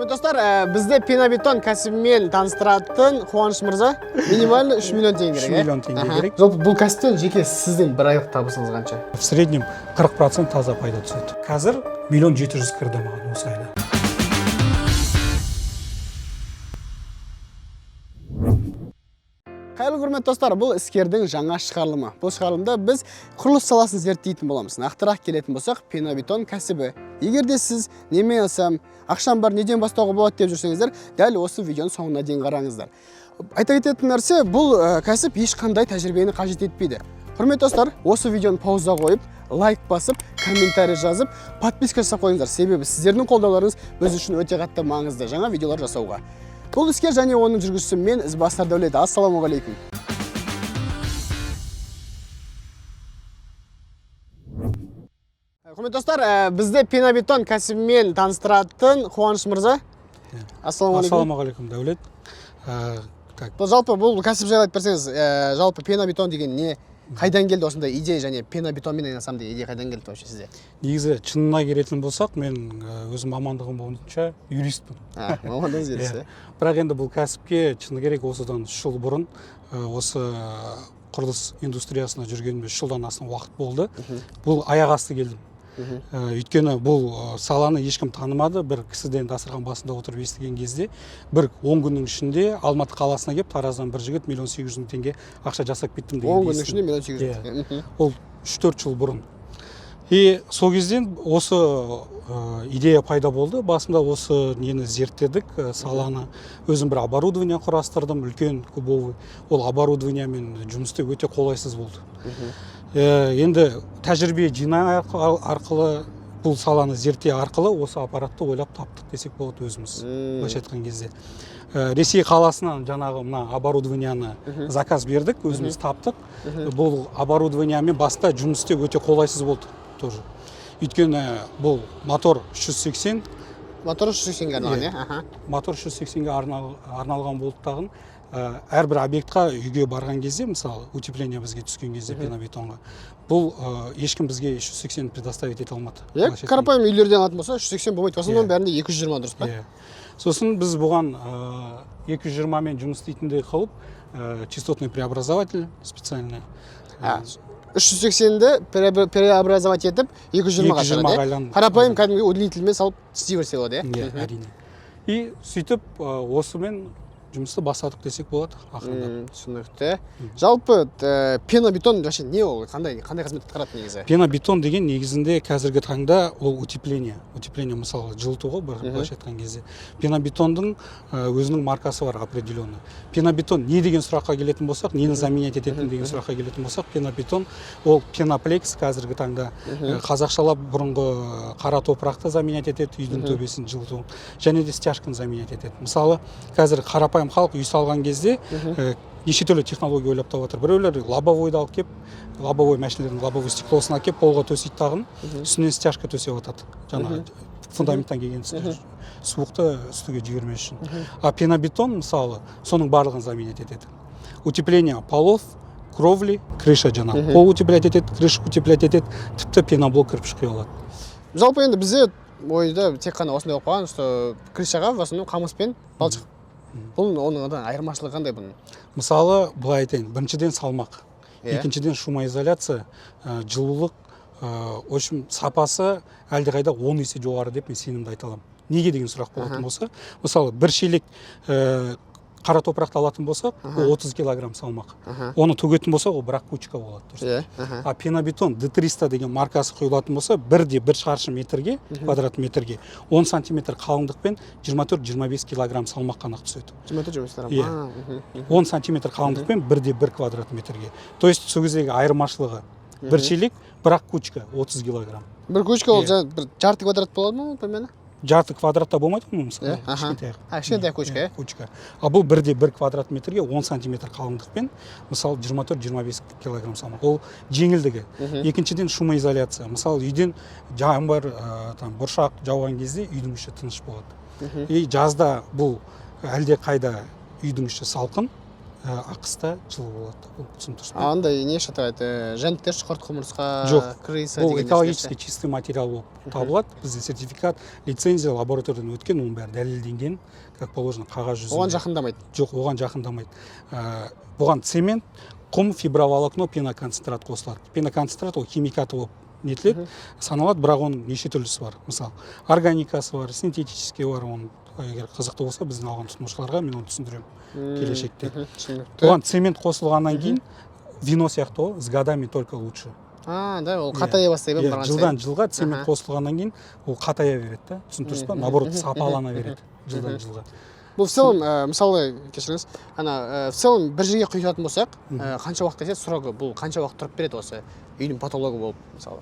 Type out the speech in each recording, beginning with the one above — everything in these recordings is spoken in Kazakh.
Құрметті достар, бізді пенобетон кәсібімен таныстыратын Қуаныш мырза, минимально 3 миллион теңге керек. 3 миллион теңге керек. Жалпы бұл кәсіптен жеке сіздің бір айлық табысыңыз қанша? В среднем 40% таза пайда түседі. Қазір 1 700 000 кірді маған осы айда. Қайырлы, құрметті достар, бұл іскердің жаңа шығарылымы. Бұл шығарылымда біз құрылыс саласын зерттейтін боламыз. Нақтырақ келетін болсақ, пенобетон кәсібі. Егер де сіз немен алсам, ақшам бар, неден бастауға болады деп жүрсеңіздер, дәл осы видеоның соңына дейін қараңыздар. Айта кететін нәрсе, бұл кәсіп ешқандай тәжірибені қажет етпейді. Құрметті достар, осы видеоны пауза қойып, лайк басып, комментарий жазып, подписка жасап қойыңыздар. Себебі сіздердің қолдауларыңыз біз үшін өте қатты маңызды жаңа видеолар жасауға. Бұл іскер және оның жүргізушісі мен, Ізбасар Дәулет. Ассалаумағалейкум. Құрметті достар, бізді пенобетон кәсібімен таныстыратын Қуаныш мырза. Ассалаумағалейкум. Ассалаумағалейкум, Дәулет. Так, Бұл жалпы бұл кәсіп жайлы айтып берсеңіз, жалпы пенобетон деген не? Қайдан келді осындай идея және пенобетонмен айналысамын деген идея қайдан келді вообще сізде? Негізі шынына келетін болсақ, мен өзім мамандығым бойынша юристпін. А, мамандығыңыз юрист, Иә. иә? Бірақ енді бұл кәсіпке, шыны керек, осыдан 3 жыл бұрын осы құрылыс индустриясына жүргеніме 3 жылдан астам уақыт болды. Бұл аяқ асты келдім. Өйткені бұл саланы ешкім танымады. Бір кісіден дастархан басында отырып естіген кезде, бір 10 күннің ішінде Алматы қаласына келіп, Тараздан бір жігіт 1 800 000 теңге ақша жасап кеттім 10 дегенді күннің естідім. ішінде 1 800 000 Иә. теңге. Ол 3-4 жыл бұрын. И сол кезден осы идея пайда болды басымда. Осы нені зерттедік, саланы. Өзім бір оборудование құрастырдым, үлкен кубовый. Ол оборудованиямен жұмыс істеу өте қолайсыз болды. Енді тәжірибе жинай арқылы, бұл саланы зерттеу арқылы осы аппаратты ойлап таптық десек болады өзіміз, былайша айтқан кезде. Ресей қаласынан жаңағы мына оборудованияны заказ бердік, өзіміз таптық. Бұл оборудованиямен баста жұмыс істеу өте қолайсыз болды тоже, өйткені бұл мотор 380. Мотор 380-ге арналған, Иә. иә? Аха. Мотор 380-ге арналған болды тағын. Әрбір объектқа, үйге барған кезде, мысалы, утепление бізге түскен кезде пенобетонға, бұл ешкім бізге 380 предоставить ете алмады, Иә, былайша айтқанда. Қарапайым үйлерден алатын болса, 380 болмайды. В основном Иә. бәрінде 220, дұрыс па? Иә. Сосын біз бұған 220-мен жұмыс істейтіндей қылып, частотный преобразователь специальный. А, 380-ді преобразовать етіп 220-ға 220-ға шығады, иә? Қарапайым кәдімгі удлинительмен салып істей берсе болады, иә? Иә, әрине. И сөйтіп осымен жұмысты бастадық десек болады ақырындап. Түсінікті. Жалпы пенобетон вообще не ол? Қандай қызмет атқарады негізі? Пенобетон деген негізінде қазіргі таңда ол утепление. Утепление, мысалы, жылыту ғой бір былайша айтқан кезде. Пенобетондың өзінің маркасы бар определенный. Пенобетон не деген сұраққа келетін болсақ, нені заменять ететін деген сұраққа келетін болсақ, пенобетон ол пеноплекс қазіргі таңда. Қазақшалап бұрынғы қара топырақты заменять етеді, үйдің төбесін жылыту және де стяжканы заменять етеді. Мысалы, қазір қарапайым халық үй салған кезде неше түрлі технология ойлап тауып жатыр. Біреулер лобовойды алып келіп, лобовой машиналардың лобовой стеклосын алып келіп, полға төсейді тағын, үстінен стяжка төсеп жатады, жаңағы фундаменттан келген суықты үстіге жібермес үшін. А пенобетон, мысалы, соның барлығын заменять етеді: утепление полов, кровли, крыша, жаңағы пол утеплять етеді, крыша утеплять етеді, тіпті пеноблок кірпіш құя алады. Жалпы енді бізде ойда тек қана осындай болып қалған, что крышаға в основном қамыс пен балшық. Бұл оның одан айырмашылығы қандай бұның? Мысалы, былай айтайын: біріншіден, салмақ, екіншіден, шумоизоляция, жылулық, в общем, сапасы әлдеқайда 10 есе жоғары деп мен сенімді айта аламын. Неге деген сұрақ болатын болса, мысалы, бір шелек қара топырақты алатын болсақ, ол 30 килограмм салмақ. Оны төгетін болсақ, ол бір ақ кучка болады, дұрыс. Иә. Аха. А пенобетон Д300 деген маркасы құйылатын болса, 1,1 шаршы метрге, квадрат метрге 10 сантиметр қалыңдықпен 24-25 килограмм салмақ қана түседі. 24-25 килограмм. Иә. А, мхм, мхм. 10 сантиметр қалыңдықпен 1,1 квадрат метрге. То есть сол кездегі айырмашылығы: бір шелек, бір ақ кучка 30 килограмм. Бір кучка ол Иә. жаңа бір жарты квадрат болады ма примерно? Жарты квадратта болмайды ғой, мысалы, Иә, аха. кішкентай. А, кішкентай кучка, иә? Кучка. А бұл 1,1 квадрат метрге 10 сантиметр қалыңдықпен, мысалы, 24-25 килограмм салмақ. Ол жеңілдігі. Екіншіден, шумоизоляция. Мысалы, үйден жаңбыр, там бұршақ жауған кезде үйдің іші тыныш болады. И жазда бұл әлде қайда үйдің іші салқын. А қыста жылы болады. Ол түсініп тұрсыз ба? Андай не шатырайды, жәндіктер, құрт, құмырсқа, Жоқ, крыса бұл деген экологически чистый материал болып табылады. Бізде сертификат, лицензия, лабораториядан өткен, оның бәрі дәлелденген, как положено, қағаз жүзінде. Оған жақындамайды? Жоқ, оған жақындамайды. Бұған цемент, құм, фиброволокно, пеноконцентрат қосылады. Пеноконцентрат ол химикаты болып нетіледі, саналады, бірақ оның неше түрлісі бар. Мысалы, органикасы бар, синтетический бар. Оның егер қызықты болса біздің алған тұтынушыларға, мен оны түсіндіремін келешекте. Түсінікті. Бұған цемент қосылғаннан кейін вино сияқты ғой, с годами только лучше. А, да, ол Иә. қатая бастайды ба Иә, барған жылдан сайын? жылға цемент қосылғаннан кейін ол қатая береді да, түсініп тұрсыз ба? Наоборот, сапалана береді жылдан жылға. Бұл в целом, мысалы, кешіріңіз, ана в целом бір жерге құятын болсақ, қанша уақыт кетеді, срогы, бұл қанша уақыт тұрып береді осы үйдің потологы болып, мысалы?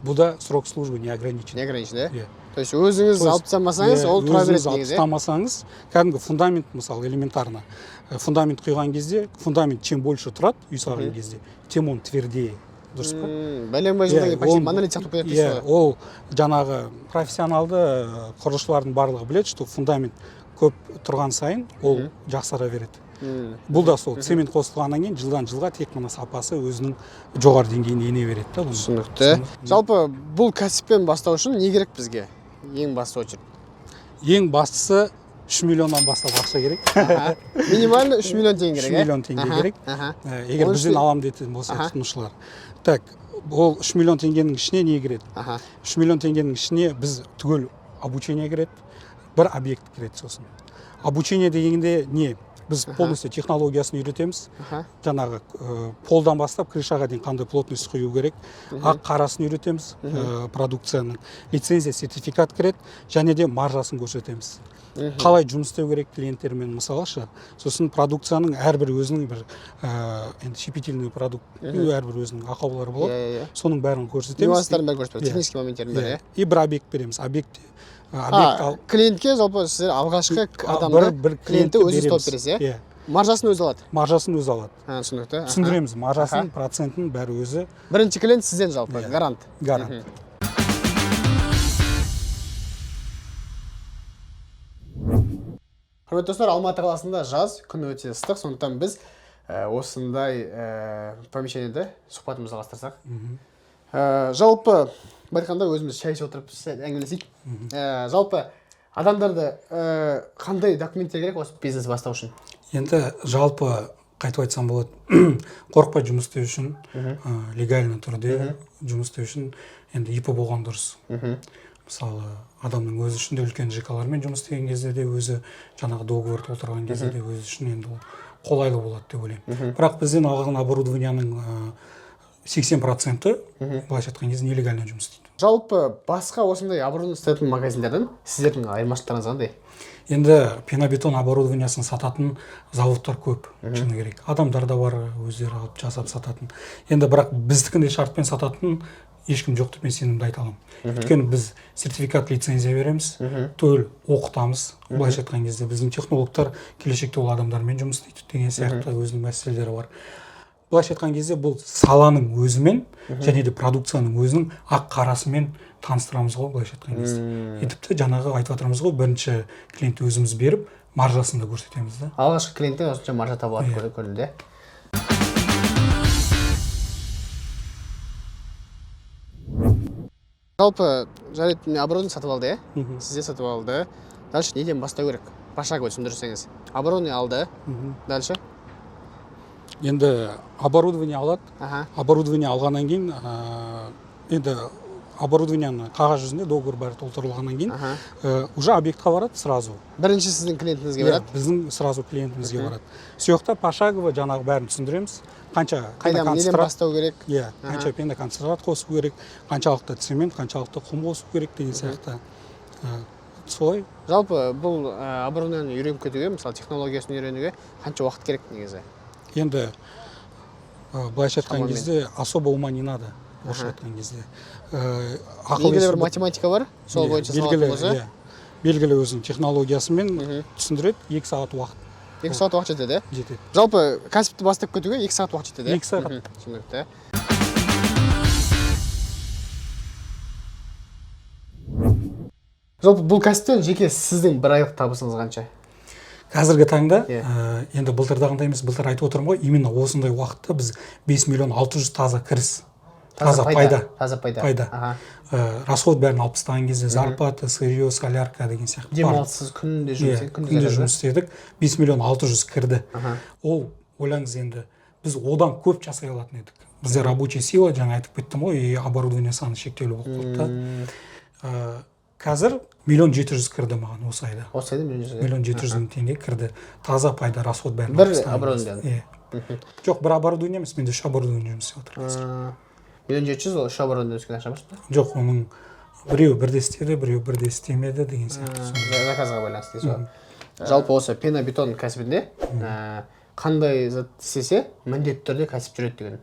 Бұда срок службы не ограничен. Не ограничен, иә? Иә. То есть өзіңіз То есть, алып тастамасаңыз, иә, ол тұра өзіңіз береді алып негізі, иә? тастамасаңыз, кәдімгі фундамент, мысалы, элементарно. Фундамент құйған кезде, фундамент чем больше тұрады үй салған кезде, тем он твердее. Дұрыс па? Бәленбай жылдан Иә, кейін почти ол- монолит сияқты болып кетеді иә, дейсіз ғой. Ол жаңағы профессионалды құрылысшылардың барлығы біледі, что фундамент көп тұрған сайын ол жақсара береді. Бұл да сол цемент қосылғаннан кейін жылдан жылға тек қана сапасы өзінің жоғары деңгейіне ене береді да бұның. Түсінікті. Жалпы бұл кәсіппен бастау үшін не керек бізге? Ең басты очередь. Ең бастысы, 3 миллионнан бастап ақша керек. Минимально 3 миллион теңге керек, 3 иә? миллион теңге керек. Егер Оның бізден алам дейтін болса тұтынушылар. Так, ол 3 миллион теңгенің ішіне не кіреді? 3 миллион теңгенің ішіне біз түгел обучение кіреді, бір объект кіреді сосын. Обучение дегенде не? Біз полностью технологиясын үйретеміз. Жаңағы полдан бастап крышаға дейін қандай плотность құю керек, ақ қарасын үйретеміз, продукцияның лицензия, сертификат кіреді және де маржасын көрсетеміз. Қалай жұмыс істеу керек клиенттермен, мысалы ше. Сосын продукцияның әрбір өзінің бір енді щепетильный продукт, әрбір өзінің ақаулары болады. Иә, иә, иә. Соның бәрін көрсетеміз. Нюанстарын бәрін көрсетіп, Иә. технический моменттерін бәрі, Иә. иә. И бір объект береміз. Объект объект А, ал клиентке жалпы сіздер алғашқы адамды, бір клиентті клиентті өзіңіз тауып береміз. бересіз, иә? Иә. Маржасын өзі алады. Маржасын өзі алады. А, түсінікті. Түсіндіреміз маржасын, процентін, бәрі өзі. Бірінші клиент сізден жалпы, Иә. гарант. Гарант. Құрметті достар, Алматы қаласында жаз, күн өте ыстық, сондықтан біз осындай помещениеде сұхбатымызды жалғастырсақ. Жалпы, былай айтқанда, өзіміз шай ішіп отырып сәл әңгімелесейік. Жалпы адамдарды қандай документтер керек осы бизнес бастау үшін? Енді жалпы қайтып айтсам болады, қорықпай жұмыс істеу үшін, легально түрде жұмыс істеу үшін енді ИП болған дұрыс. Мысалы, адамның өзі үшін де, үлкен ЖК-лармен жұмыс істеген кезде де, өзі жаңағы договор толтырған кезде де өзі үшін енді ол қолайлы болады деп ойлаймын. Бірақ бізден алған оборудованияның 80%-і, былайша айтқан кезде, нелегально жұмыс істейді. Жалпы басқа осындай оборудование сататын магазиндерден сіздердің айырмашылықтарыңыз қандай? Енді пенобетон оборудованиясын сататын заводтар көп, шыны керек, адамдар да бар өздері алып жасап сататын. Енді бірақ біздікіндей шартпен сататын ешкім жоқ деп мен сенімді айта аламын, өйткені біз сертификат, лицензия береміз, түгел оқытамыз. Былайша айтқан кезде, біздің технологтар келешекте ол адамдармен жұмыс істейді деген сияқты өзінің мәселелері бар. Былайша айтқан кезде, бұл саланың өзімен және де продукцияның өзінің ақ қарасымен таныстырамыз ғой, былайша айтқан кезде. И тіпті жаңағы айтып жатырмыз ғой, бірінші клиентті өзіміз беріп, маржасын да көрсетеміз да. Алғашқы клиенттен осынша маржа таба алады Иә. көрінді, иә. Жалпы, жарайды, міне, оборудование сатып алды, иә? Сізде сатып алды. Дальше неден бастау керек? Пошагово түсіндірсеңіз. Оборудование алды. Дальше? Енді оборудование алады. Оборудование алғаннан кейін, енді оборудованияны қағаз жүзінде договор бәрі толтырылғаннан кейін, уже объектқа барады сразу. Бірінші сіздің клиентіңізге Иә, барады. Біздің сразу клиентімізге барады. Сол жақта пошагово жаңағы бәрін түсіндіреміз, қанша Қайдан, неден пеноконцентрат- бастау керек? Иә, қанша пеноконцентрат қосу керек, қаншалықты цемент, қаншалықты құм қосу керек деген сияқты. Солай. Жалпы бұл оборудованиені үйреніп кетуге, мысалы, технологиясын үйренуге қанша уақыт керек негізі? Енді былайша айтқан Шамамен. кезде, особо ума не надо, орысша айтқан кезде. Ақыл Белгілі есі бір математика бар, сол Иә, бойынша салатын белгілі, болса, иә, белгілі өзінің технологиясымен түсіндіреді, 2 сағат уақыт 2 сағат уақыт жетеді, иә? жетеді. Жалпы кәсіпті бастап кетуге 2 сағат уақыт жетеді, иә? 2 сағат. Түсінікті. Жалпы бұл кәсіптен жеке сіздің бір айлық табысыңыз қанша? Қазіргі таңда Иә. Енді былтырдағындай емес, былтыр айтып отырмын ғой, именно осындай уақытта біз 5 миллион 600 таза кіріс, таза пайда. Таза пайда. Пайда. Расход бәрін алып тастаған кезде, зарплата, сырье, солярка деген сияқты барлық. Демалыссыз күнде жұмыс Иә, істедік, күнде күнде заряд, жұмыс істедік, 5 миллион 600 кірді. Ол ойлаңыз енді, біз одан көп жасай алатын едік. Бізде рабочая сила, жаңа айтып кеттім ғой, и оборудование саны шектеулі болып қалды да. Қазір миллион жеті жүз кірді маған осы айда. Осы айда миллион жүз. Миллион жеті жүз мың теңге кірді, таза пайда, расход бәрін Бір алып тастаған оборудованиеден? кезде. Иә. Жоқ, бір оборудование емес, менде үш оборудование жұмыс істеп жатыр қазір. Миллион жеті жүз ол үш оборудование өскен ақша ма сонда? Жоқ, оның біреуі бірде істеді, біреуі бірде істемеді деген сияқты сондай. Заказға байланысты дейсіз ғой. Жалпы осы пенобетон кәсібінде қандай зат істесе, міндетті түрде кәсіп жүреді деген,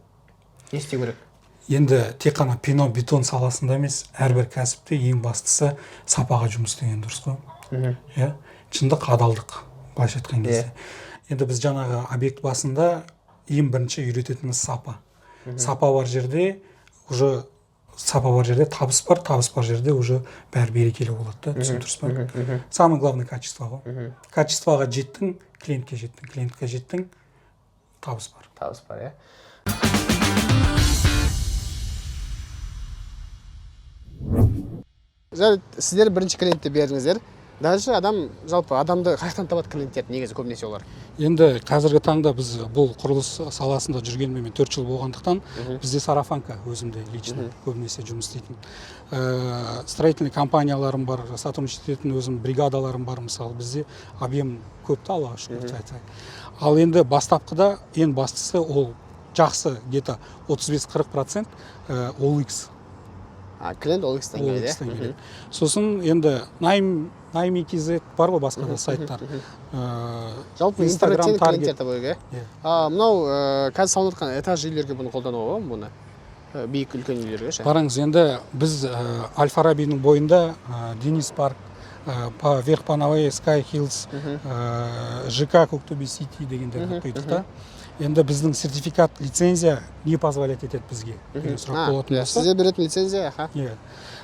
не істеу керек? Енді тек қана пенобетон саласында емес, әрбір кәсіпте ең бастысы сапаға жұмыс істеген дұрыс қой. Иә, шындық, адалдық, былайша айтқан кезде. Енді біз жаңағы объект басында ең бірінші үйрететініміз сапа. Сапа бар жерде уже, сапа бар жерде табыс бар, табыс бар жерде уже бәрі берекелі болады да, түсініп тұрсыз ба? Самое главное качество ғой. Качествоға жеттің, клиентке жеттің, клиентке жеттің, табыс бар. Табыс бар, иә. Жарайды, сіздер бірінші клиентті бердіңіздер. Дальше адам, жалпы адамды қай жақтан табады клиенттерді негізі, көбінесе олар? Енді қазіргі таңда біз бұл құрылыс саласында жүргеніме мен 4 жыл болғандықтан, бізде сарафанка, өзімде лично көбінесе жұмыс істейтін строительный компанияларым бар, сотрудничать ететін өзім бригадаларым бар. Мысалы, бізде объем көп та, Аллаға шүкір айтайық. Ал енді бастапқыда ең бастысы ол жақсы где-то 35-40% OLX. А, клиент OLX-тан келеді, OLX-тан иә? Келеді. Сосын енді найм, найми kz бар ғой, басқа да сайттар. Жалпы Instagram, интернеттен Target. Клиенттер табу керек, иә? Иә. А мынау қазір салынып жатқан этаж үйлерге бұны қолдануға болады ма, бұны? Биік үлкен үйлерге ше? Қараңыз, енді біз Әл Фарабидің бойында Денис парк, по Верх Панавей, Sky Hills, ЖК Көктөбе Сити дегендерді құйдық та. Енді біздің сертификат, лицензия не позволять етеді бізге деген сұрақ болатын болса, сізде беретін лицензия, аха. Иә,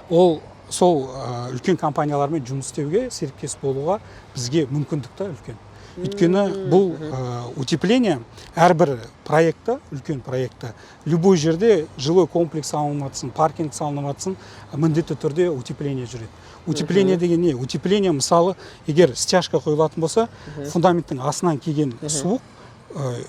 ол сол үлкен компаниялармен жұмыс істеуге, серіктес болуға бізге мүмкіндік та үлкен. Өйткені бұл утепление әрбір проектта, үлкен проектта, любой жерде жилой комплекс салынып жатсын, паркинг салынып жатсын, міндетті түрде утепление жүреді. Утепление деген не? Утепление, мысалы, егер стяжка қойылатын болса, фундаменттің астынан келген суық,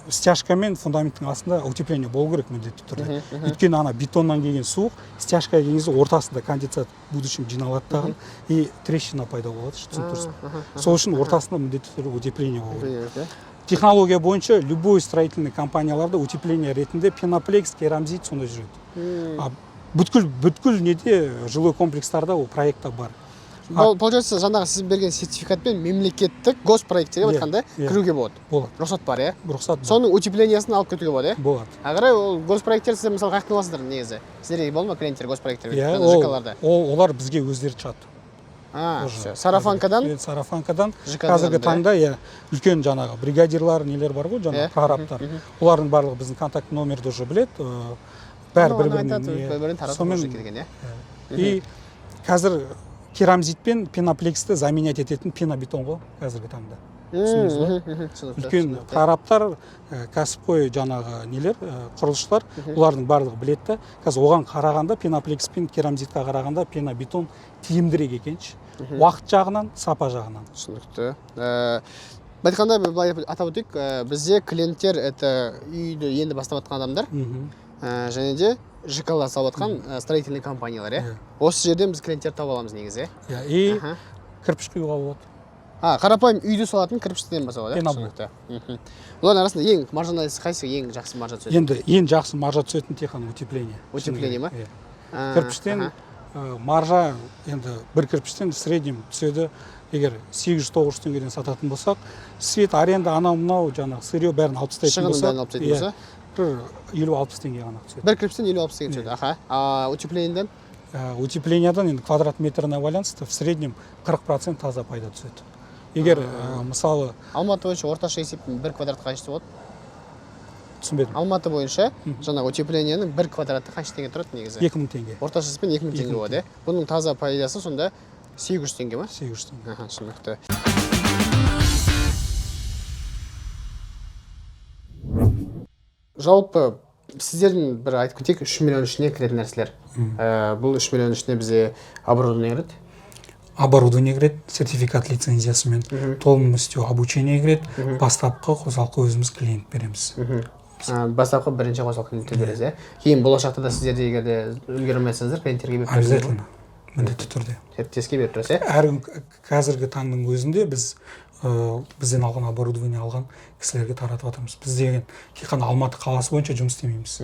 стяжка мен фундаменттің астында утепление болу керек міндетті түрде. Өйткені ана бетоннан келген суық стяжка келген кезде ортасында конденсат в будущем жиналады дағы, и трещина пайда болады, түсініп тұрсыз ба? Сол үшін ортасында міндетті түрде утепление болу керек. Иә. Технология бойынша любой строительный компанияларда утепление ретінде пеноплекс, керамзит сондай жүреді. А бүткіл неде, жилой комплекстарда ол проектта бар. Получается, жаңағы сіз берген сертификатпен мемлекеттік госпроектте деп Иә, айтқанда иә. кіруге болады? Болады. Рұқсат бар, иә? Рұқсат бар. Соның утеплениясын алып кетуге болады, иә? Болады. Ары қарай ол госпроекттер сіздер, мысалы, қай жақтан аласыздар негізі? Сіздерге болады ма клиенттер госпроекттер, Иә, жаңағы ол, ЖК-ларда? ол олар бізге өздері шығады. А, Уже. всё. Сарафанкадан. Енді сарафанкадан. ЖК-дан Қазіргі да, таңда, иә, үлкен жаңағы бригадирлар, нелер бар ғой, жаңағы прорабтар, олардың барлығы біздің контакт номерді уже біледі, бәрі Аны бір бірінен айтады, иә. бір бірін таратып Сонымен, уже кеткен, иә. И қазір керамзит пен пеноплексті заменять ететін пенобетон ғой қазіргі таңда, түсіндіңіз ба? Түсінікті, Үлкен түсінікті. прорабтар, кәсіпқой жаңағы нелер, құрылысшылар, олардың барлығы біледі да. Қазір оған қарағанда, пеноплекс пен керамзитқа қарағанда, пенобетон тиімдірек екенші, уақыт жағынан, сапа жағынан. Түсінікті. Былай айтқанда, былай атап өтейік, бізде клиенттер это үйді енді бастап жатқан адамдар, және де ЖК-лар салып жатқан строительный компаниялар, иә? Иә. Осы жерден біз клиенттер таба аламыз негізі, иә? Иә, и кірпіш құюға болады. А, қарапайым үйді салатын кірпіштен басталады, иә? Пеноблок. Түсінікті. Бұлардың арасында ең маржанайсы қайсы, ең жақсы маржа түседі? Енді ең жақсы маржа түсетін тек қана утепление. Утепление ма? Иә. А, Кірпіштен маржа енді бір кірпіштен в среднем түседі, егер 800-900 теңгеден сататын болсақ, свет, аренда, анау мынау жаңағы сырье бәрін алып тастайтын Шығынын болсақ, бәрін алып тастайтын иә, болса? бір 50-60 теңге ғана түседі. Бір кірпіштен 50-60 теңге түседі, аха. А утеплениеден? Утеплениядан енді квадрат метріне байланысты в среднем 40% таза пайда түседі. Егер мысалы Алматы бойынша орташа есеппен бір квадратқа қанша болады? Түсінбедім. Алматы бойынша жаңағы утеплениенің бір квадраты қанша теңге тұрады негізі? 2000 теңге. Орташа есеппен 2000 теңге 2000. болады, иә? Бұның таза пайдасы сонда 800 теңге ма? 800 теңге. Аха, түсінікті. Жалпы сіздердің, бір айтып кетейік, 3 миллион ішіне кіретін нәрселер. Бұл 3 миллион ішіне бізде оборудование кіреді. Оборудование кіреді сертификат, лицензиясымен, полностью обучение кіреді, бастапқы қосалқы өзіміз клиент береміз. Бастапқы бірінші қосалқы клиенттер бересіз, иә? Кейін болашақта да сіздерде, егер де үлгере алмай жатсаңыздар, клиенттерге беріп тұрасыздар ғой? Обязательно, міндетті түрде. Серіктеске беріп тұрасыз, иә? Әр қазіргі таңның өзінде біз бізден алған оборудование алған кісілерге таратып жатырмыз. Біз деген тек қана Алматы қаласы бойынша жұмыс істемейміз.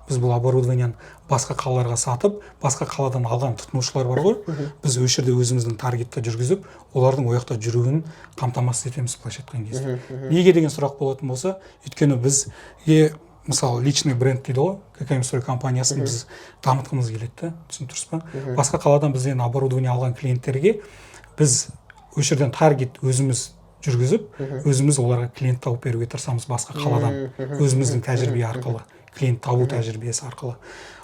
Біз бұл оборудованияны басқа қалаларға сатып, басқа қаладан алған тұтынушылар бар ғой, біз осы жерде өзіміздің таргетті жүргізіп, олардың ол жақта жүруін қамтамасыз етеміз. Былайша айтқан кезде, неге деген сұрақ болатын болса, өйткені бізге, мысалы, личный бренд дейді ғой, ККМ Строй компаниясын біз дамытқымыз келеді да, түсініп тұрсыз ба? Басқа қаладан бізден оборудование алған клиенттерге біз осы жерден таргет өзіміз жүргізіп, өзіміз оларға клиент тауып беруге тырысамыз басқа қаладан, өзіміздің тәжірибе арқылы, клиент табу тәжірибесі арқылы.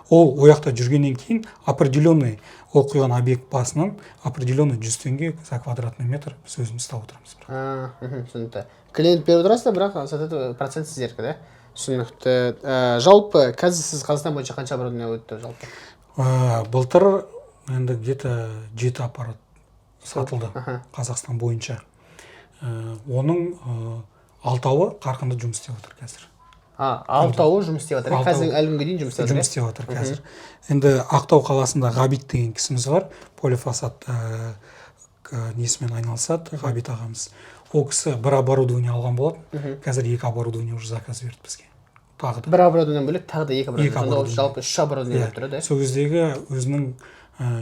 Ол жақта жүргеннен кейін определенный ол құйған объект басынан определенный 100 теңге за квадратный метр біз өзіміз ұстап отырамыз. Түсінікті. Клиент беріп отырасыздар, бірақ сатады, процент сіздердікі да. Түсінікті. Жалпы қазір сіз Қазақстан бойынша қанша оборудование өтті жалпы? Былтыр енді где-то жеті аппарат сатылды Қазақстан бойынша. Оның алтауы қарқынды жұмыс істеп отыр қазір. Алтауы жұмыс істеп жатыр, иә? Алтауы. Қазір әлі күнге дейін жұмыс істеп жатыр, Жұмыс істеп жатыр қазір. Енді Ақтау қаласында Ғабит деген кісіміз бар, полифасад несімен айналысады Ғабит ағамыз. Ол кісі бір оборудование алған болатын, қазір екі оборудование уже заказ берді бізге тағы да. Бір оборудованиеден бөлек тағы да екі оборудование. Екі Сонда ол оборудование. жалпы үш оборудование беріп тұрады, иә? Сол кездегі өзінің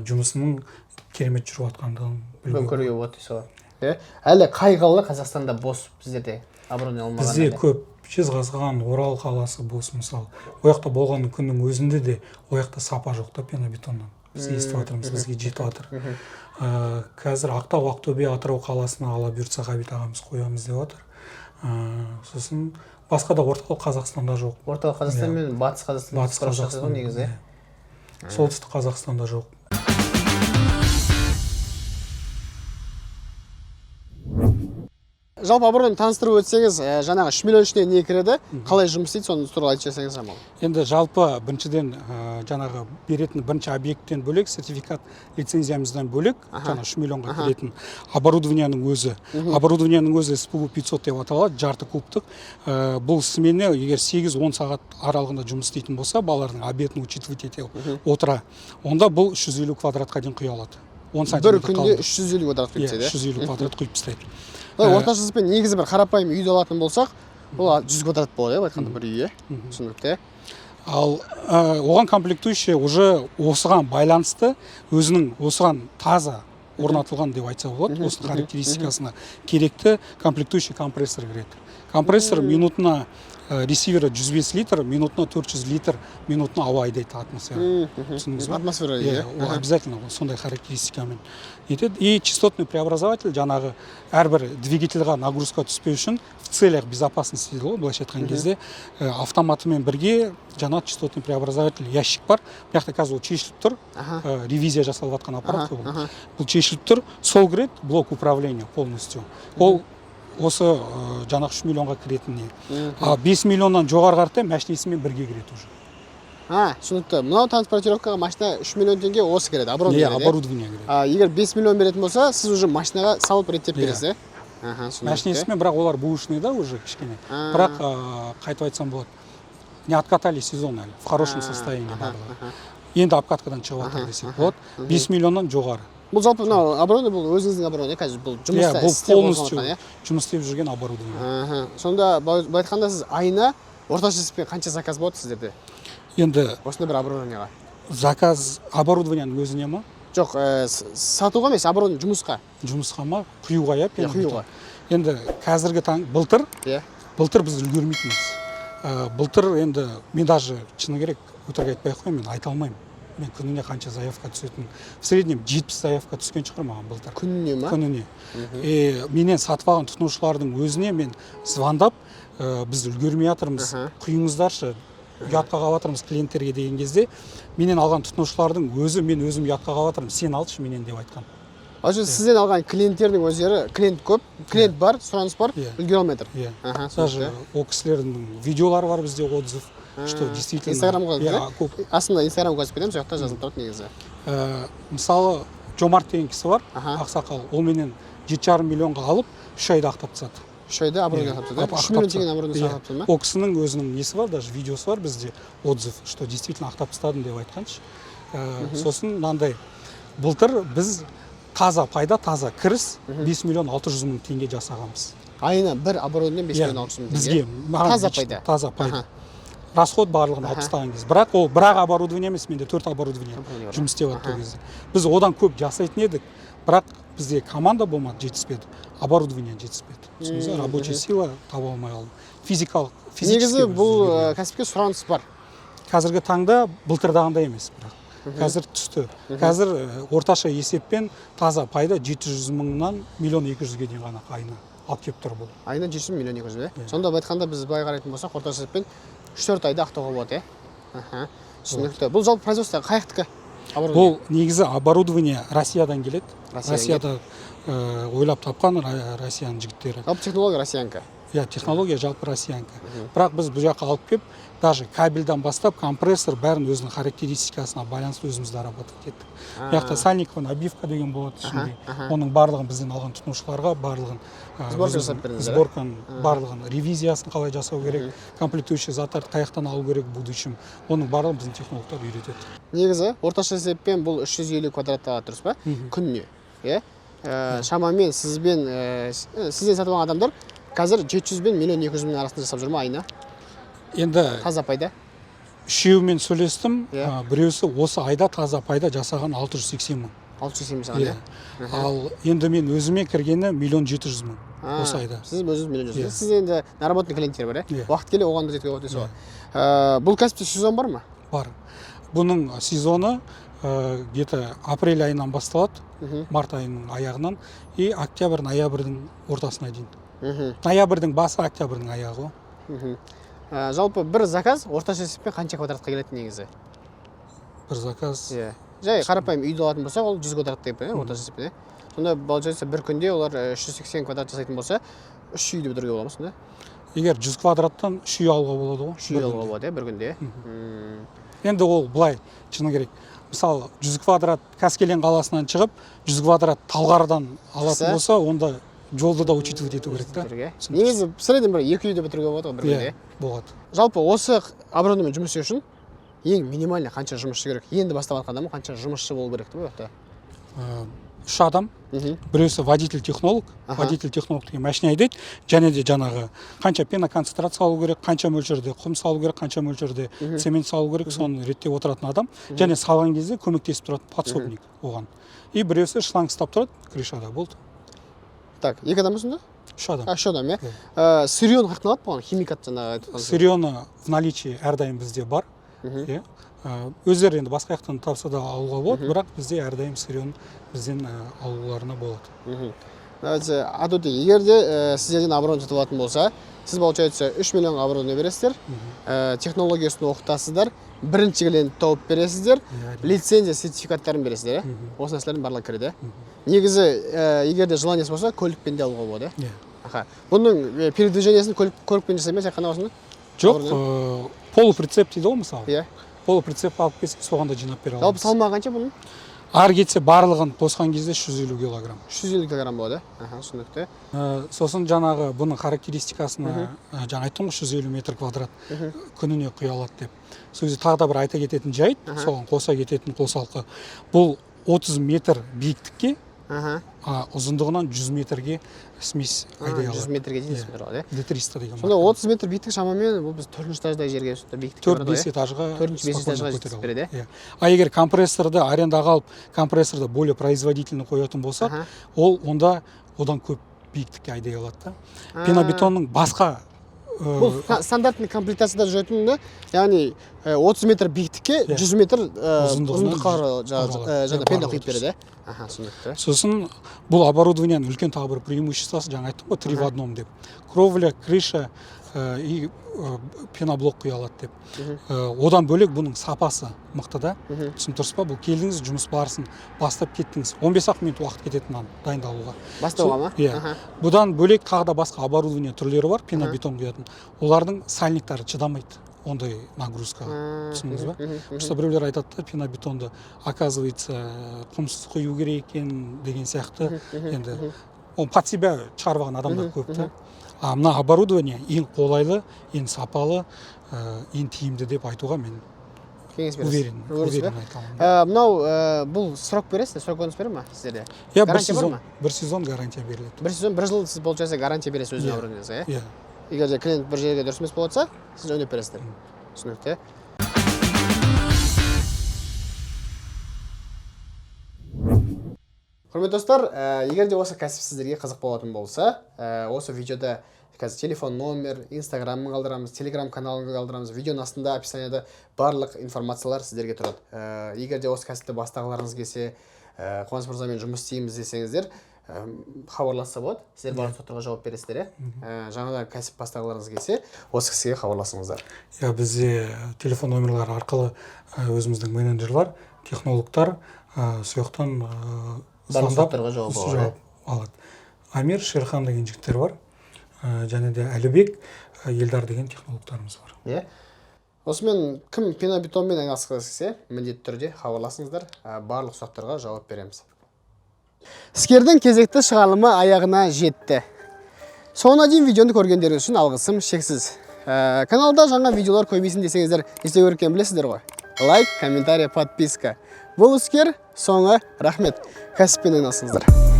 жұмысының керемет жүріп жатқандығын білуге Көруге болады дейсіз ғой, иә? Әлі қай қалалар Қазақстанда бос, біздерде оборудование алмаған Бізде әлі? көп. Жезқазған, Орал қаласы бос мысалы. Ол жақта болған күннің өзінде де ол жақта сапа жоқ та пенобетоннан, біз естіп жатырмыз, бізге жетіп жатыр. Қазір Ақтау, Ақтөбе, Атырау қаласына, Алла бұйыртса, Ғабит ағамыз қоямыз деп жатыр. Сосын басқа да орталық Қазақстанда жоқ. Орталық Қазақстан мен Батыс Қазақстан. Батыс Қазақстан Қазақстан ғой негізі, иә? Иә. Солтүстік Қазақстанда жоқ. Жалпы оборудование таныстырып өтсеңіз, жаңағы 3 миллион ішіне не кіреді, қалай жұмыс істейді, соны туралы айтып жіберсеңіз шамалы. Енді жалпы біріншіден, жаңағы беретін бірінші объекттен бөлек, сертификат, лицензиямыздан бөлек, жаңа 3 миллионға кіретін оборудованияның өзі, оборудованияның өзі СПУ 500 деп аталады, жарты кубтық. Бұл смена егер 8-10 сағат аралығында жұмыс істейтін болса, балалардың обедін учитывать ете отыра, онда бұл 350 квадратқа дейін құя алады, 10 Бір сантиметр күнде қалыңдық. 350 квадрат құйып Иә, тастайды, иә? 350 квадрат құйып тастайды. Былай орташа есеппен негізі бір қарапайым үйді алатын болсақ, бұл 100 квадрат болады, иә, былай айтқанда, бір үй, иә? Түсінікті. Ал оған комплектующий уже осыған байланысты, өзінің осыған таза орнатылған деп айтса болады, осының характеристикасына керекті комплектующий компрессор кіреді. Компрессор минутына ресивері 105 литр, минутына 400 литр минутына ауа айдайды атмосфера, түсіндіңіз ба? Атмосфера. Иә. Иә. Ол обязательно, ол сондай характеристикамен нетеді. И частотный преобразователь, жаңағы әрбір двигательға нагрузка түспеу үшін, в целях безопасности дейді ғой былайша айтқан кезде, автоматымен бірге жаңа частотный преобразователь ящик бар мына жақта. Қазір ол шешіліп тұр, ревизия жасалып жатқан аппарат қой бұл. Бұл шешіліп тұр, сол кіреді, блок управления полностью. Ол осы жаңағы 3 миллионға кіретін не. А 5 миллионнан жоғары қаратай машинесімен бірге кіреді уже. Түсінікті. Мынау транспортировкаға машина 3 миллион теңге осы кіреді, оборудование Иә. кіреді, иә? Оборудование кіреді. Егер 5 миллион беретін болса, сіз уже машинаға салып реттеп Иә. бересіз, иә? Аха, түсінікті. Машинесімен, бірақ олар бэушный да уже кішкене, бірақ қайтып айтсам болады, не откатали сезон әлі, в хорошем состоянии барлығы, енді обкаткадан шығып жатыр десек болады. 5 миллионнан жоғары. Бұл жалпы мынау оборудование, бұл өзіңіздің оборудование, қазір бұл жұмыста Иә, бұл істе қолданылып полностью жатқан, иә? жұмыс істеп жүрген оборудование. Сонда былай айтқанда, сіз айына орташа есеппен қанша заказ болады сіздерде Енді осындай бір оборудованияға? Заказ оборудованияның өзіне ма? Жоқ, сатуға емес, оборудование жұмысқа. Жұмысқа ма, құюға, иә? Иә, құюға. Енді қазіргі таң, былтыр былтыр біз үлгермейтінбіз. Былтыр енді мен даже, шыны керек, өтірік айтпай ақ қояйын, мен айта алмаймын мен күніне қанша заявка түсетінін. В среднем 70 заявка түскен шығар маған былтыр. Күніне ма? Күніне. И менен сатып алған тұтынушылардың өзіне мен звондап, біз үлгермей жатырмыз, құйыңыздаршы, ұятқа қалып жатырмыз клиенттерге деген кезде, менен алған тұтынушылардың өзі: «Мен өзім ұятқа қалып жатырмын, сен алшы менен», – деп айтқан. Ал сізден алған клиенттердің өздері, клиент көп, клиент бар, сұраныс бар, Иә. үлгере алмай тұр. Иә. Аха, Даже түсінікті. ол кісілердің видеолары бар бізде, отзыв. Что действительно. Инстаграмға, Иә, да? Көп. Астында Инстаграм жазып кетемін, сол жақта жазылып тұрады негізі. Мысалы, Жомарт деген кісі бар, ақсақал. Ол менен 7,5 миллионға алып, 3 айда ақтап тастады. 3 айда оборудование Иә, сатып тастады, ақтап 3 миллион тастады. теңгенің оборудование Иә. сатып тастады ма? Ол кісінің өзінің несі бар, даже видеосы бар бізде, отзыв, что действительно ақтап тастадым деп айтқаншы. Сосын мынандай, былтыр біз таза пайда, таза кіріс 5 миллион 600 мың теңге жасағанбыз. Айына бір оборудование 5 Иә, миллион 600 мың бізге, теңге маған таза лично пайда. Таза пайда, расход барлығын алып тастаған кезде. Бірақ ол бір ақ оборудование емес, менде төрт оборудование Оборудование бар. жұмыс істеп жатты ол кезде. Біз одан көп жасайтын едік, бірақ бізде команда болмады, жетіспеді, оборудование жетіспеді, түсіндіңіз ба? Рабочий сила таба алмай қалдым, физикалық, физически Негізі біз бұл үлгермедік. Кәсіпке сұраныс бар. Қазіргі таңда былтырдағындай емес, бірақ қазір түсті. Қазір орташа есеппен таза пайда 700 мыңнан 1,2 миллионға дейін ғана айына алып келіп тұр бұл. Айына 700 1,2 миллион, иә. Иә. Сонда былай айтқанда, біз былай қарайтын болсақ, орташа есеппен 3-4 айда ақтауға болады, иә. Аха, түсінікті. Бұл жалпы производство қай жақтікі оборудование? Бұл негізі оборудование Россиядан келеді. Россиядан. Россияда ойлап тапқан Россияның жігіттері. Жалпы технология россиянікі? Иә, технология жалпы россиянікі, бірақ біз бұл жаққа алып келіп, даже кабельдан бастап компрессор, бәрін өзінің характеристикасына байланысты өзіміз дорабатывать еттік. Бұл жақта сальниковая набивка деген болады ішінде. Оның барлығын бізден алған тұтынушыларға барлығын Сборка өзіміздің жасап бердіңіздер, иә? Сборканың барлығын, ревизиясын қалай жасау керек, комплектующий заттарды қай жақтан алу керек в будущем, оның барлығын біздің технологтар үйретеді. Негізі орташа есеппен бұл 350 квадрат алады, дұрыс па, күніне, иә? Шамамен сізбен сізден сатып алған адамдар қазір 700 бен 1,2 миллион арасында жасап жүр ма айына Енді таза пайда? үшеуімен сөйлестім. Иә. Біреусі осы айда таза пайда жасаған 680 мың. 680 жасаған? Иә. Иә. Ал енді мен өзіме кіргені 1,7 миллион осы айда. Сіз өзіңіз 1,7 миллион. Иә. Сіз енді наработанный клиенттер бар, иә? Иә. Уақыт келе оған да жетуге болады дейсіз ғой. Бұл кәсіпте сезон бар ма? Бар. Бұның сезоны где-то апрель айынан басталады, март айының аяғынан и октябрь, ноябрьдің ортасына дейін. Ноябрьдің басы, октябрьдің аяғы ғой. Жалпы бір заказ орташа есеппен қанша квадратқа келеді негізі? Бір заказ? Иә, жай қарапайым үйді алатын болсақ, ол 100 квадрат деп, иә, орташа есеппен, иә. Сонда получается бір күнде олар 380 квадрат жасайтын болса, үш үйді бітіруге бола ма сонда? Егер 100 квадраттан үш үй алуға болады ғой Үш үй бір алуға күнде. Болады, иә, бір күнде. Енді ол былай, шыны керек, мысалы, 100 квадрат Каскелен қаласынан шығып, 100 квадрат Талғардан алатын Шықса? болса, онда жолды да учитывать ету керек та. Бітіруге. Түсінікті. Негізі в среднем бір екі үйді бітіруге болады ғой бір күнде? Иә, болады. Жалпы осы оборудованиемен жұмыс істеу үшін ең минимальный қанша жұмысшы керек? Енді бастап жатқан адам қанша жұмысшы болу керек та бұл жақта? Үш адам. Біреусі водитель технолог. Водитель технолог деген машина айдайды және де жаңағы қанша пеноконцентрат салу керек, қанша мөлшерде құм салу керек, қанша мөлшерде цемент салу керек, соны реттеп отыратын адам және салған кезде көмектесіп тұратын подсобник оған. И біреусі шланг ұстап тұрады крышада, болды. Так, екі адам ба сонда? Үш адам. А, үш адам, иә. Иә. Сырьені қаяқтан алады бұған, химикат жаңағы айтып жатқан? Сырьені в наличии әрдайым бізде бар. Иә. Өздері енді басқа жақтан тапса да алуға болады, бірақ бізде әрдайым сырьені бізден алуларына болады. Давайте атөте, егер де сіздерден оборудование сатып алатын болса, сіз, получается, 3 миллионға оборудование бересіздер, технологиясын оқытасыздар, бірінші клиент тауып бересіздер, Иә, әрине. лицензия, сертификаттарын бересіздер, иә? Осы нәрселердің барлығы кіреді, иә? Негізі егер де желаниесі болса, көлікпен де алуға болады, иә? Иә. Аха, бұның передвижениесін көлікпен жасай ма тек қана осыны? Жоқ, полуприцеп дейді ғой, мысалы. Полуприцеп алып келсе, соған да жинап бере Жалпы аламыз. салмағы қанша бұның? Ары кетсе, барлығын қосқан кезде 350 килограмм. 350 килограмм болады, иә. Аха, түсінікті. Сосын жаңағы бұның характеристикасына, жаңа айттым ғой, 350 метр квадрат күніне құя алады деп. Сол кезде тағы да бір айта кететін жайт, соған қоса кететін қосалқы, бұл 30 метр биіктікке, а ұзындығынан 100 метрге смесь айдай 100 алады. Метрге дейін Иә. метр алады, иә? Д300 деген Сонда марка. 30 метр биіктік шамамен бұл біз төртінші этаждай жерге сонда биіктікке Төрт барады ғой, бес иә? этажға Төртінші, бесінші спокойно этажға көтере жеткізіп алады. береді, иә? Иә. А егер компрессорды арендаға алып, компрессорды более производительный қоятын болсақ, ол онда одан көп биіктікке айдай алады да. Пенобетонның басқа Бұл стандартный комплектацияда жүретіні, яғни 30 метр биіктікке 100 метр Ұзындығынан ұзындыққа 100 алады. жаңа Иә, пена барлығы құйып береді, иә. Аха, түсінікті. Сосын бұл оборудованияның үлкен тағы бір преимуществосы, жаңа айттым ғой, три в одном деп, кровля, крыша и пеноблок құя алады деп. Одан бөлек бұның сапасы мықты да. Түсініп тұрсыз ба? Бұл келдіңіз, жұмыс барысын бастап кеттіңіз, 15 ақ минут уақыт кетеді мынаны дайындалуға. Бастауға ма? Иә. Бұдан бөлек тағы да басқа оборудование түрлері бар пенобетон құятын, олардың сальниктары шыдамайды. Ондай нагрузка, түсіндіңіз ба? Просто біреулер айтады да, пенобетонды, оказывается, құмсыз құю керек екен деген сияқты. Енді оны под себя шығарып алған адамдар көп та. А мына оборудование ең қолайлы, ең сапалы, ең тиімді деп айтуға мен Кеңес бересіз? уверен. Уверенсіз бе? Уверен айта аламын. Мынау, бұл срок бересіз, срок годность бере ма сіздерде? Иә, бір Гарантия бар сезон. ма? Бір сезон гарантия беріледі. Бір сезон, бір жыл сіз, получается, гарантия бересіз өзінің Иә. оборудованиеңізге, иә? Иә. Егер де клиент бір жерге дұрыс емес болып жатса, сіз жөндеп бересіздер. Түсінікті. Құрметті достар, егер де осы кәсіп сіздерге қызық болатын болса, осы видеода қазір телефон номер, инстаграмын қалдырамыз, телеграм каналын қалдырамыз. Видеоның астында, описанияда барлық информациялар сіздерге тұрады. Егер де осы кәсіпті бастағыларыңыз келсе, Қуаныш мырзамен жұмыс істейміз десеңіздер, хабарласса болады. Сіздер барлық сұрақтарға жауап бересіздер, иә? Жаңадан кәсіп бастағыларыңыз келсе, осы кісіге хабарласыңыздар. Иә, бізде телефон номерлары арқылы өзіміздің менеджерлар, технологтар сол жақтан Барлық звондап, сұрақтарға жауап алады, жауап алады. Амир, Шерхан деген жігіттер бар, және де Әлібек, Елдар деген технологтарымыз бар. Иә, осымен кім пенобетонмен айналысқысы келсе, міндетті түрде хабарласыңыздар, барлық сұрақтарға жауап береміз. Іскердің кезекті шығарылымы аяғына жетті. Соңына дейін видеоны көргендеріңіз үшін алғысым шексіз. Каналда жаңа видеолар көбейсін десеңіздер, не істеу керек екенін білесіздер ғой: лайк, комментарий, подписка. Бұл Іскер. Соңы рахмет, кәсіппен айналысыңыздар.